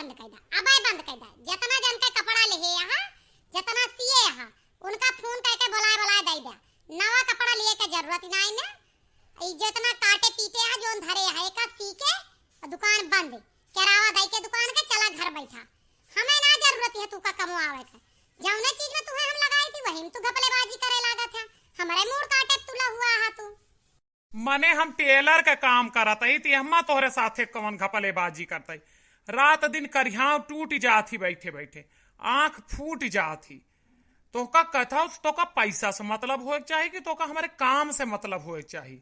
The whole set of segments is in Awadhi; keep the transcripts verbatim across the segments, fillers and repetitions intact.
बंद कइ दा, अबे बंद कइ दा। जेतना जन के कपड़ा लेहे अहा, जेतना सिए अहा, उनका फोन कइके बोलाए बोलाए दइ दा। नवा कपड़ा लिए के जरूरत नाई ना। ई जेतना काटे पीटे अहा, जोन धरे अहा, एका सी के दुकान बंद, किरावा दइ के दुकान के, चला घर बैठा। हमें ना जरूरत है तू का कमवावे के। जौने चीज में तुहे हम लगाई थी, वही में तू घपलेबाजी करे लागत है। हमरे मूड़ काटे तुला हुआ है तू। मने हम टेलर के काम करत हई, त एहमा तोहरे साथे कवन घपलेबाजी करत हई? रात दिन करिहाव टूट जात ही बैठे बैठे, आँख फूट जात ही। तोहका कथा, तोहका पैसा से मतलब होए के चाही कि तोहका हमरे काम से मतलब होए के चाही?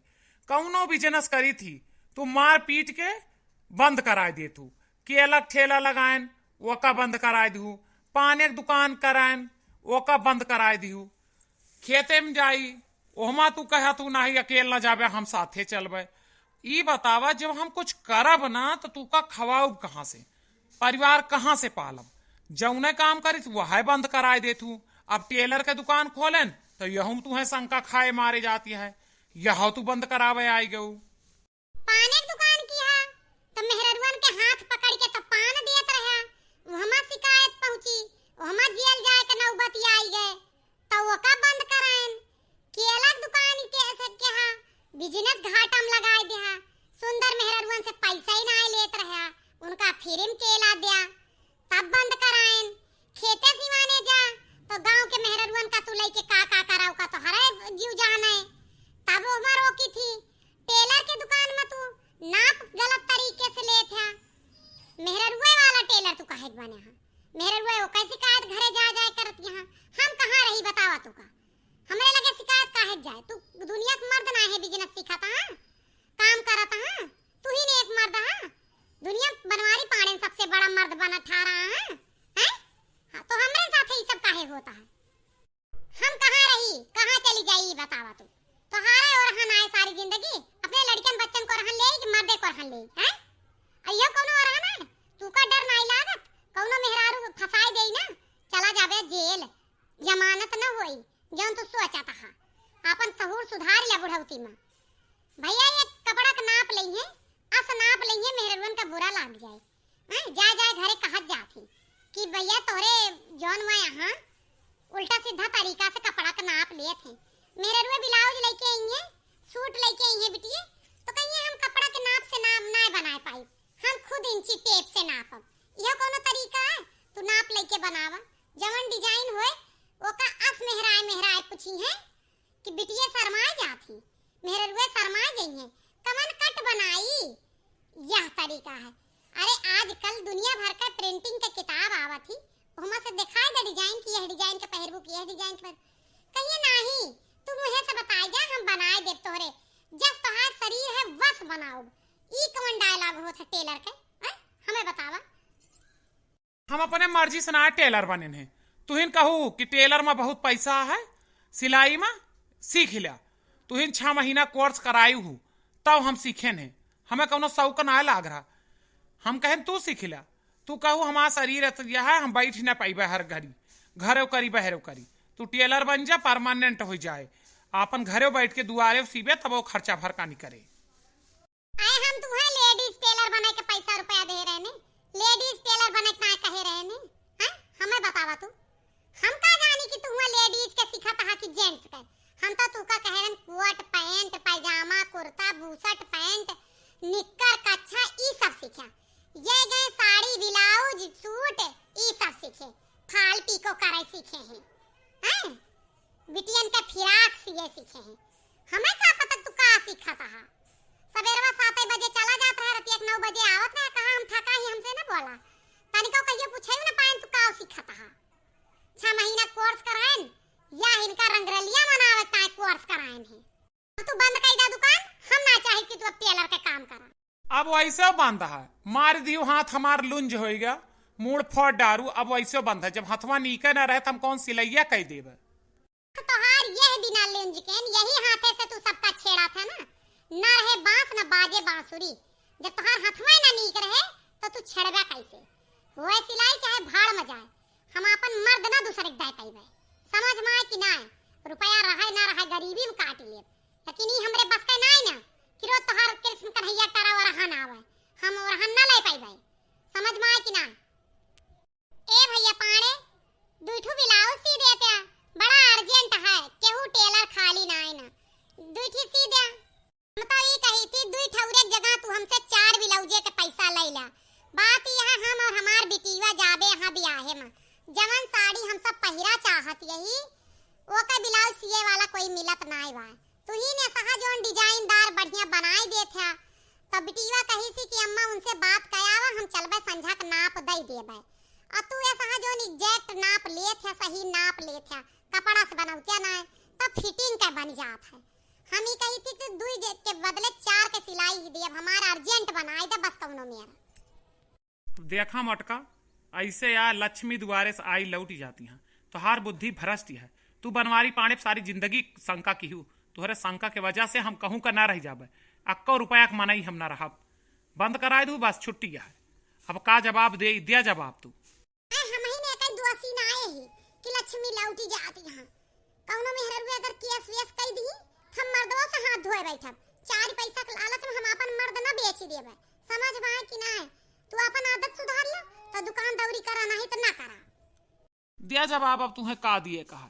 कौनो बिजनेस करी थी, तू मार पीट के बंद कराए दे तू। केला के ठेला लगाएन, ओका बंद कराए दिहू। पाने के दुकान कराएन, ओका बंद कराए दिहू। खेते में जाई, ओहमा तू कहा तू नाही अकेल ना जाबे, हम साथे चलबे। ई बतावा, जब हम कुछ करब ना, त तू का खवाउब कहाँ से? परिवार कहाँ से पालब? जौने काम करित, वह बंद कराए देत हूँ। अब टेलर के दुकान खोलेन, त यहू में तुहे शंका खाए मारे जाती है, यह तू बंद करावे आई गऊ। पाने के दुकान किहा, त मेहररुअन के हाथ पकड़ के त पान दियत रहा, वहमा शिकायत पहुँची, वहमा जेल जाए के नौबत आई गए। त ओका बंद कराएन। केला के दुकान के ऐसे किहा, बिजनेस घाटा में लगाए दिहा। सुंदर मेहररुअन से पैसा ही नाय लेत रहा, उनका फ्री में केला दिया, तब बंद कराएन। खेते सिवाने जा, तो गांव के मेहररुअन का तू लइके का का कराऊ का तोहरे जीव जाने, तब ओहमा रोकी थी। टेलर के दुकान में तू नाप गलत तरीके से लेत हा। मेहररुए वाला टेलर तू काहे के बने हा? मेहररुए ओकर शिकायत घरे जा जाए करत यहाँ। हम कहाँ रही बतावा तू का? हमरे लगे शिकायत काहे के जाए? तू दुनिया के मर्द ना है, बिजनेस सीखत हा, काम करत हा, तू ही ने एक मर्द हा। दुनिया बनवारी पाड़े में सबसे बड़ा मर्द बना ठारा हा, हैं? हाँ, तो हमरे साथ ही सब काहे होता है? हम कहाँ रही, कहाँ चली जाई, ई बतावा तू। तोहारे ओरहन आए सारी जिंदगी, अपने लड़कन बच्चन को ओरहन लेई कि मर्दे को ओरहन लेई, हैं? अइयो कौनो ओरहन आए, तू का डर नाई लागत? कौनो मेहरारू फंसाई देई ना, चला जाबे जेल, जमानत न होई, जौन तू सोचत हा। आपन सहूर सुधार लिया बुढ़ौती में। भैया, ये कपड़ा के नाप लइहे, अस नाप लइहे, मेहररुअन का बुरा लाग जाए। हैं? जाए जाए घरे कहत जात ही कि भैया तोहरे जौन हुआ यहाँ उल्टा सीधा तरीका से कपड़ा के नाप लेत हैं। मेहररुए ब्लाउज लइके अइहे, सूट लइके अइहे बिटिये, तो कहिए हम कपड़ा के नाप से नाप ना बनाए पाई, हम खुद इंची टेप से नापब। यह कौनो तरीका है? तू नाप लइके बनावा, जवन डिजाइन होए ओका अस मेहराए मेहराए पूछी हैं। कि बिटिये शर्माए जात ही, मेहररुए शर्माए जइहें, कवन कट बनाई, यह तरीका है। अरे आजकल दुनिया भर का प्रिंटिंग के किताब आवत ही, ओहमा से दिखाए दे डिजाइन कि यह डिजाइन के पहिरबू कि यह डिजाइन के पहिर-, कहिए नाही, तू मुँहे से बताए जा, हम बनाए देब तोहरे, जस तोहार शरीर है वस बनाउब। ई कवन डायलॉग होत है टेलर के, हैं? हमें बतावा। हम अपने मर्जी से ना टेलर बनेन है। तुहिन कहू कि टेलर में बहुत पैसा है, सिलाई में सीख लिया। तुहिन छह महीना कोर्स कराई हूँ, तब हम सीखेन है। हमें कौनो शौक ना लाग रहा। हम कहेन तू सीख लिया। तू कहू हमारा शरीर है तो यह है, हम बैठ ना पाइबे हर घड़ी, घरे करी बहरे करी। तू टेलर बन जा, परमानेंट हो जाए, आपन घरे बैठ के दुआरे सीबे, तब वो खर्चा भर का निकरे। आए हम तुहे लेडीज टेलर बने के पैसा रुपया दे रहे ने, लेडीज टेलर बने के ना कहे रहे ने, हैं? हमें बतावा तू, हम का जानी कि तुहे लेडीज के सिखत हा कि जेंट्स के। हम तो तू का कहे रहे कोट पैंट, पैजामा, कुर्ता, बुशर्ट, पैंट, निक्कर, कच्छा, ई सब सीख्या। ये गए साड़ी, ब्लाउज, सूट, ई सब सीखे, फाल पीको करे सीखे हैं, हैं? बिटियन के फिराक सिए सीखे हैं। हमें का पता तू का सीखत हा? सबेरवा सात बजे चला जात रहे, रतिया के नौ बजे आवत रहे। कहाँ हम थका ही, हमसे ना बोला। तनिको कहियो पूछे ना पाएन तू का सीखत हा? छह महीना कोर्स कराएन या इनका रंगरलिया मनावे ताए कोर्स कराएन है? अब तू बंद कई दा दुकान, हम ना चाहे कि तू अब टेलर के काम करा। अब वैसे बंद है, मार दियो हाथ हमार लुंज होइगा, मूड़ फोड़ डारू। अब वैसे बंद है, जब हथवा नीके ना रहे तो हम कौन सिलैया कह देबे। तोहार यह बिना लुंज के न यही हाथे से तू सबका छेड़ा था ना, ना रहे बांस ना बाजे बांसुरी। जब तोहार हथवा ना नीक रहे तो तू छेड़बा कैसे? होए सिलाई चाहे भाड़ में जाए, हम आपन मर्द ना दूसरे के दाए पाइबे। समझ में आए कि ना? रुपया रहे ना रहे गरीबी में काट लेब, लेकिन ई हमरे बस के नाई ना कि रोज तोहार कृष्ण कन्हैया टरा ओरहन आवे, हम ओरहन ना ले पाइबे। समझ में आए कि ना? बात नाई बा। तू ही ने सहा जौन डिजाइनदार बढ़िया बनाई देत है, तो बिटिया कही सी कि अम्मा उनसे बात करावा, हम चलबे संझा के नाप दई देबे। और तू ये सहा जौन exact नाप लेत है, सही नाप लेत है, कपड़ा से बनौतिया ना है, तो fitting के बन जात है। हम ही कही थी कि दुई जे-, के बदले चार के सिलाई ही देब, हमार urgent बनाई दे बस कौनो मेरा। देखा मोटका, ऐसे या लक्ष्मी दुआरे से आई लौट जाती हैं। तोहार बुद्धि भ्रष्ट है। तू बनवारी पाने पे सारी जिंदगी शंका किहू। तोहरे शंका के वजह से हम कहूँ का ना रह जाबे। अक्को रुपया के मनई हम ना रहब। बंद कराए दू, बस छुट्टी है। अब का जवाब दे, दिया जवाब तू। ऐ हमही ने कई दोषी ना आए ही कि लक्ष्मी लौटी जाती हैं। कौनो मेहररुआ अगर केस वेस कई दी, हम मर्दवा से हाथ धोए बैठब। चार पैसा के लालच में हम आपन मर्द न बेची देबे। समझ में आए कि ना आए? तू आपन आदत सुधार ले, तो दुकान दौरी करा, नहीं तो ना करा। दिया जवाब, अब तुहें का दिए कहा?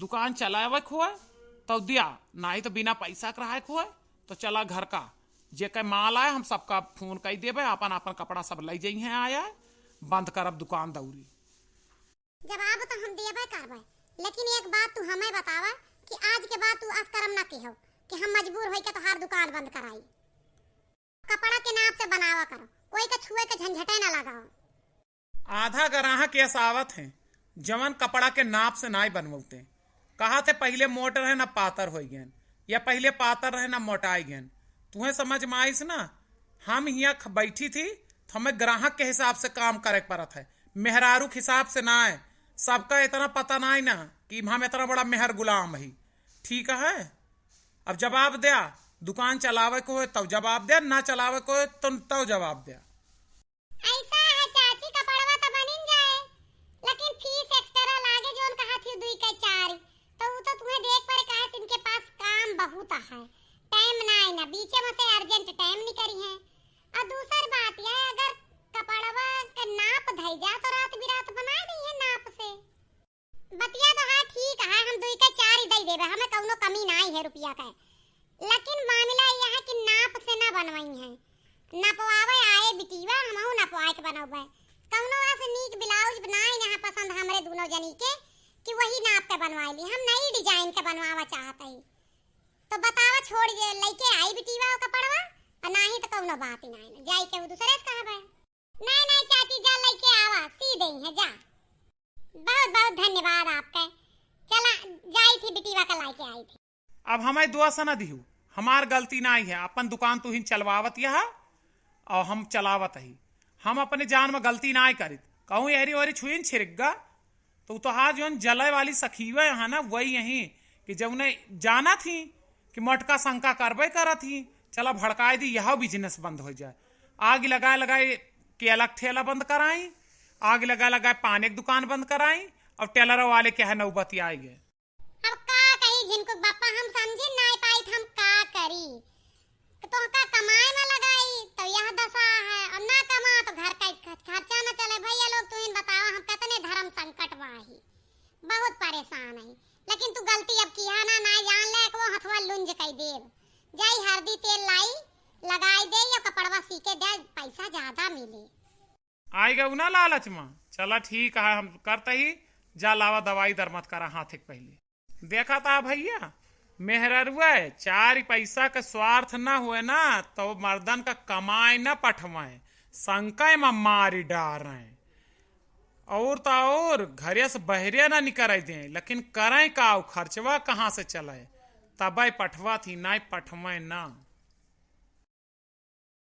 दुकान चलावे के होए, तो दिया, नहीं तो बिना पैसा के रहे के होए, तो चला घर का। जे के माल आए, हम सबका फोन कई देबे, आपन आपन कपड़ा सब लई जइहें आए, आए, बंद करब दुकान दौरी। जवाब तो हम देबे करबे, लेकिन एक बात तू हमें बतावा कि आज के बाद तू अस करम ना किहो कि हम मजबूर होई के तोहार दुकान बंद कराई। कपड़ा के नाप से बनावा करो, कोई के छुए के झंझटे ना लगाओ। आधा ग्राहक यस आवत हैं, जवन कपड़ा के नाप से नाई बनवते। कहा थे पहिले मोट रहे ना पातर होई गएन, या पहिले पातर रहे ना मोटाई गएन। तुहें समझ में आइस ना, हम हियाँ ख-, बैठी थी, तो हमें ग्राहक के हिसाब से काम करे के पड़त है, मेहरारू के हिसाब से ना है। सबका इतना पता ना है ना कि हम इतना बड़ा मेहर गुलाम ही। ठीक है, अब जवाब द्या, दुकान चलावे को है तब जवाब द्या, ना चलावे को है तो तब जवाब द्या। ऐसा है चाची, कपड़वा तो बनिन जाए, लेकिन फीस extra लागे, जोन कहा थी दुई के चार, तो उ तो तुम्हें देख पड़े, काहे से इनके पास काम बहुत है, टाइम ना है ना, बीचे में से urgent टाइम निकरी है। और दूसर बात यह है, अगर कपड़वा के नाप धई जा तो रात बिरात बनाए दी है नाप से। बतिया तो है, ठीक है, हम दुई के चार ही दई देबे, हमें कौनो कमी नाई है रुपया के, लेकिन मामला यह है कि नाप से ना बनवाई है। नपवावे आए बिटिया, हमहू नपवाए के बनौबे। कौनो ऐसे नीक ब्लाउज नाई यहाँ पसंद हमरे दोनों जनी के कि वही नाप के बनवाई ली, हम नई डिजाइन के बनवावा चाहत हई। तो बतावा, छोड़ जे लइके आई बिटिया वो कपड़वा, और नाही तो कौनो बात ही नाई, जाई के वो दूसरे से कहबे। नहीं, नहीं चाची, जा लइके आवा, सी देई है, जा। बहुत बहुत धन्यवाद आपके। चला, जाई थी बिटिया का लइके आई थी। अब हमें दोष न दिहू, हमार गलती नाई है, अपन दुकान तू ही चलवावत यह, और हम चलावत ही। हम अपने जान में गलती नाई करित, कहूँ एहरी ओहरी छुइन छिरक गा, तो उ तोहार जौन जले वाली सखीवा है ना, वही यही कि जौने जानत ही कि मोटका शंका करबे करत ही, चला भड़काए दी, यह business बंद हो जाए। आग लगाए लगाए के अलग ठेला बंद कराई, आग लगाए लगाए पाने के दुकान बंद कराई, और टेलर वाले के है नौबत आई गए। अब का कही झिनकुक बापा, हम समझी नाई पाई हम का करी। तोहका कमाए में लगाई तो यह दशा है, और ना कमा तो घर का खर्च-, खर्चा न चले। भैया लोग, तू इन बतावा, हम कितने धर्म संकट में ही, बहुत परेशान है, लेकिन तू गलती अब किया ना, ना जान ले, एक वो हथवा लुंज कई देब। जाई हरदी तेल लाई, लगाई दे, या कपड़वा सी के दे, पैसा ज्यादा मिले। आई गऊ ना लालच में, चला ठीक है, हम करते ही, जा लावा दवाई दर मत करा हाथ एक पहले। देखा था भैया, मेहररुआ चार पैसा का स्वार्थ ना हुए ना, तो मर्दन का कमाए ना पठवाए, संकय में मारी डारें। और तो और घरे से बहरे ना निकरे दें, लेकिन करें का, खर्चवा कहाँ से चले, तबे पठवा थी, नहीं पठवाए ना।